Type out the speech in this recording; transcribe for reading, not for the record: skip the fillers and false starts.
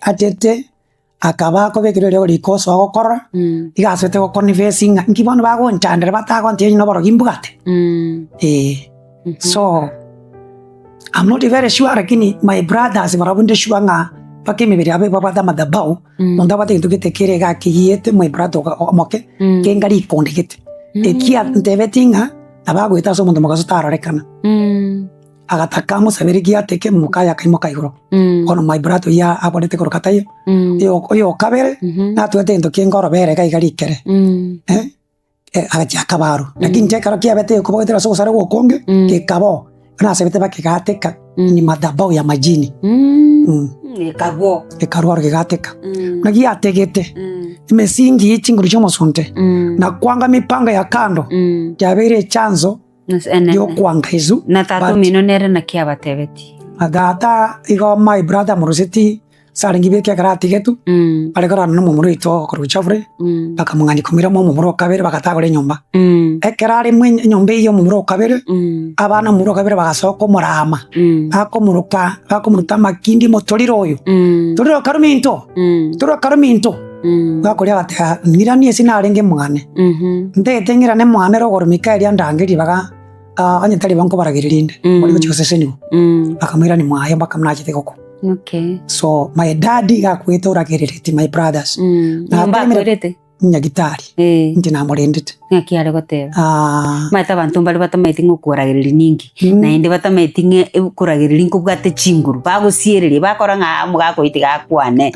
Achete akaba akobekerwa eriogo riko osoa gokorora, iga asoete goconfess ng'a inki bono bagonchandera batagontebi onye noborogi mbwate? Eh, so I'm not very sure lakini my brothers barabwo nde sure ng'a mpaka emebere yabo ebabwate amadhabau, monto abwate egento gete kere iga akegiyete my brother oga omoke, kenga rikonde gete. Ekia ntebetie ng'a nabo agoeta ase omonto mogaso tarorekana. Agataka amosabere giateke mokaye akaimoka igoro. Bono my brother oyio aborete korwa taiyo, oyo oyo okabere natwete egento kenge orobere iga iga rikere eh, agachia akaba arwo. Lakini inche ekero kiabete ekobogetera ase ogosara okonge, gekaba oo, nasabete bakegateka ni madhabau ya majini Ekagwa oo. Ekarwa oro kegateka. Buna giategete, emesingi ye chinguru chi'omosunte, na kwanga mipango ya kando, yabeire echanzo. Y'okwanga Yeso. Na tata omino nere naki abatebetie? Na tata igo my brother amoruseti ase arenge bweka ekero atigetwe, bare korana na omomura oito okorokwa Geoffrey, bakamong'ania komoira mwa omomura o kabere bagatagora enyomba. Ekero are mwa enyomba eywo omomura o kabere, abana omomura o kabere bagasoka komorama, bakomoroka bakomoruta amakindi motorire oyo, torire okaruminto, torire okaruminto. Gakoria agateba, Ng'iranie ase narenge mwane, ntagete ng'irane mwane rogoro Mikaeli andangerie ribaga onye tari bo nkobarageria rinde, mbori gochia gosesenigwa. Bakamoirania mwaye mpaka buna achete gokwa. Okay. So my dad iga akwete oragerereti my brothers. Nigo mbakwerete? Nyagitari, Eh. inche namorendete. Ng'aki are goteba? Omanyete abanto mbare batamaeti ng'a okoragereria ninki, naende batamaeti ng'a okoragereria nkobwate chinguru, bagosiereria bakora ng'a omogaka oyio tiga akwane.